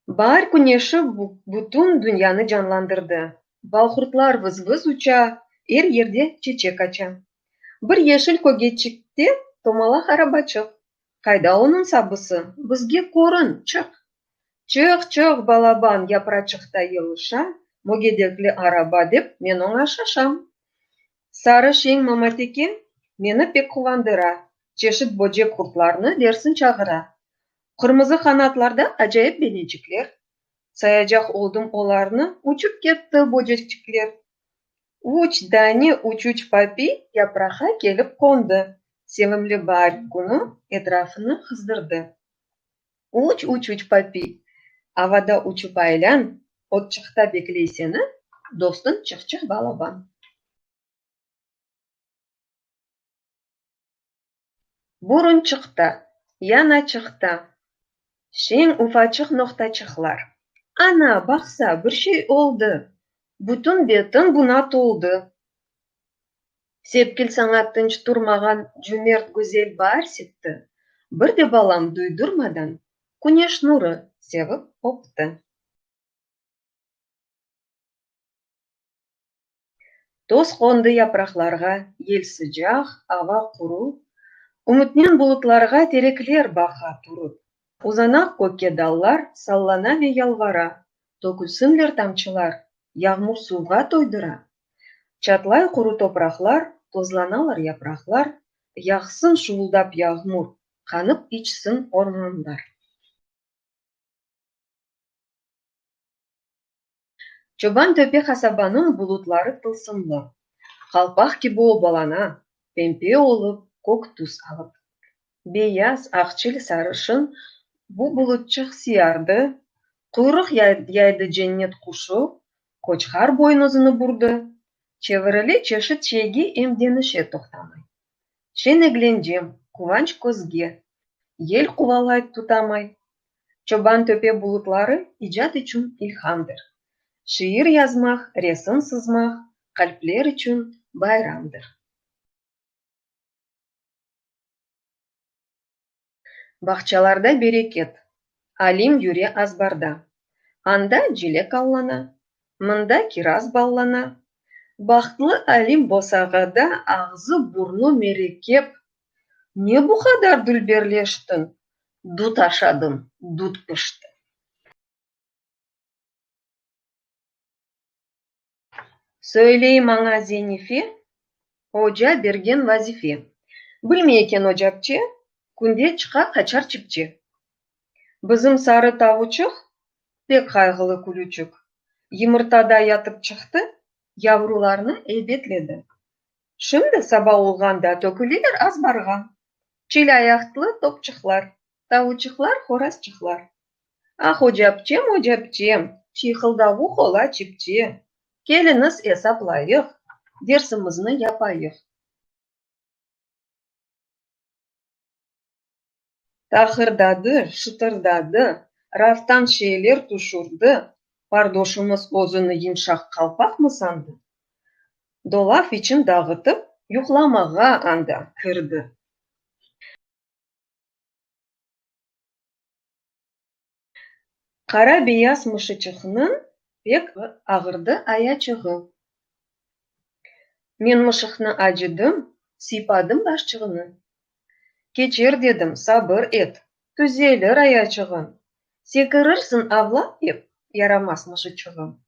Baar küneşi bütün dünyanı canlandırdı. Balqurtlar vız-vız uça, er yerde çeçek aça. Bir yeşil kögeçikte tomalaq arabaçıq. Qayda onıñ sabısı, bizge körün, çıq! Çıq, çıq, balaban yapraçıqta yılışa, mögedekli araba dep men oña şaşam. Sarı şeñ mamateke meni pek quvandıra, çeşit böcek qurtlarnı dersiñ çağıra. Qırmızı qanatlarda acayip beneçikler. Sayacaq oldım olarnı, uçıp ketti böceçikler. Üç dane uçuç papiy yapraqqa kelip qondı, sevimli baar künü etrafını qızdırdı. Uç, uçuç papiy, avada uçıp aylan, otçıqta bekley seni dostuñ Çıq-çıq balaban. Burunçıqta, yanaçıqta şeñ ufaçıq noqtaçıqlar. Ana, baqsa, bir şey oldı, bütün betim buña toldı. Sepkil saña tınç turmağan cümert güzel baar septi, bir de balam duydurmadan küneş nurı sevip öpti. Toz qondı yapraqlarğa, yel sıcaq, ava quru, Ümütnen bulutlarğa terekler baqa turıp. Uzana kökke dallar, sallana ve yalvara, Tökülsinler tamçılar, yağmur suvğa toydıra. Çatlay quru topraqlar, tozlanalar yapraqlar, Yağsın şuvuldap yağmur, qanıp içsin ormanlar. Çoban töpe qasabanıñ bulutları tılsımlı, Qalpaq kibi obalana, pempe olıp, kök tüs alıp. Beyaz, aqçil, sarışın bu bulutçıq siyardı, Quyruq yaydı cennet quşu, qoçqar boynuzını burdı, Çevirile çeşit şeyge em deñişe toqtamay. Şeñ eglencem, quvanç közge, yel quvalay tutamay. Çoban töpe bulutları icat içün ilhamdır. Şiir yazmaq, resim sızmaq qalpler içün bayramdır. Bağçalarda bereket, Alim yüre azbarda. Anda cilek allana, Mında kiraz ballana. Bahtlı Alim bosağada Ağzı-burnu merekep. Ne bu qadar dülberleştiñ? Dut aşadım, dut pişti. Söyley maña Zenife, oca bergen vazife. Bilmey eken ocapçe, künde çıqa qaçar çipçe. Bizim sarı tavuçıq, pek qayğılı külüçik, yımırtada yatıp çıqtı, yavrularnı eybetledi. Şimdi saba olğanda töküleler azbarğa, çil ayaqlı topçıqlar, tavuçıqlar, horazçıqlar. Ah, ocapçem, ocapçem, çıyqıldavuq ola çipçe, keliñiz esaplayıq, dersimizni yapayıq. Taqırdadı, şıtırdadı, raftan şeyler tüşürdi, pardoşımız özüni yımşaq qalpaqmı sandı? Dolap için dağıtıp, yuqlamağa anda kirdi. Qara-beyaz mışıçıqnıñ pek ağırdı ayaçığı. Men mışıqnı acıdım, sıypadım başçığını. Keçer dedim, sabır et, tüzelir ayaçığıñ. Sekirirsiñ avlap ep, yaramaz mışıçığım.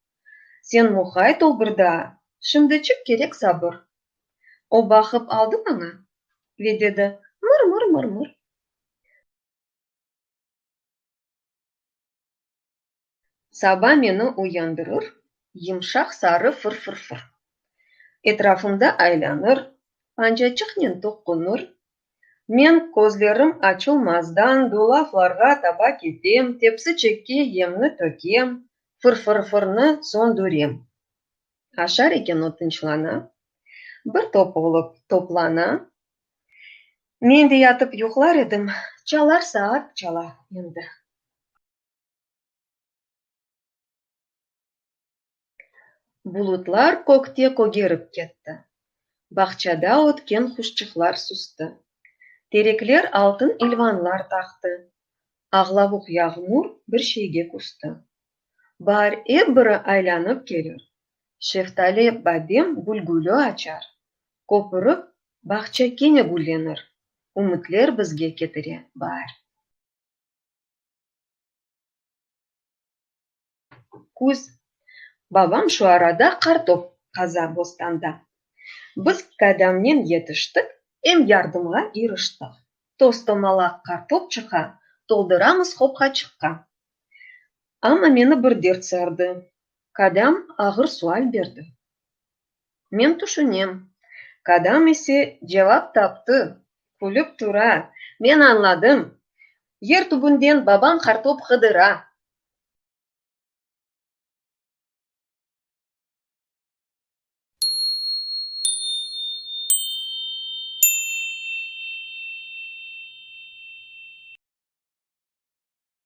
Sen muqayt ol bir daa, şimdiçik kerek sabır. O baqıp aldı maña ve dedi, Mır-mır-mır-mır. Saba meni uyandırır yımşaq sarı fır-fır-fır. Etrafımda aylanır, pancaçıqnen toqunır. Men közlerim açılmazdan dolaplarğa taba ketem, tepsiçikke yemni tökem, fır-fır-fırnı söndürem. Aşar eken o tınçlana, bir top olıp toplana. Men de yatıp yuqlar edim, çalar saat çala endi. Bulutlar kökte kögerip ketti, bağçada ötken quşçıqlar sustı, terekler altın ilvanlar taqtı. Ağlavuq yağmur bir şeyge küsti. Baar ep biri aylanıp kelir, Şeftali, badem, gülguli açar, Köpürip, bağça kene güllenir, Ümütler bizge ketire baar. Küz. Babam şu arada qartop qaza bostanda. Biz kadâmnen yetiştik, em yardımğa iriştik. Tos-tomalaq qartop çıqa, tolduramız qopqaçıqqa. Amma meni bir dert sardı, kadâm ağır sual berdi. Men tüşünem, kadâm ise cevap taptı, külip tura, men añladım, yer tübünden babam qartop qıdıra.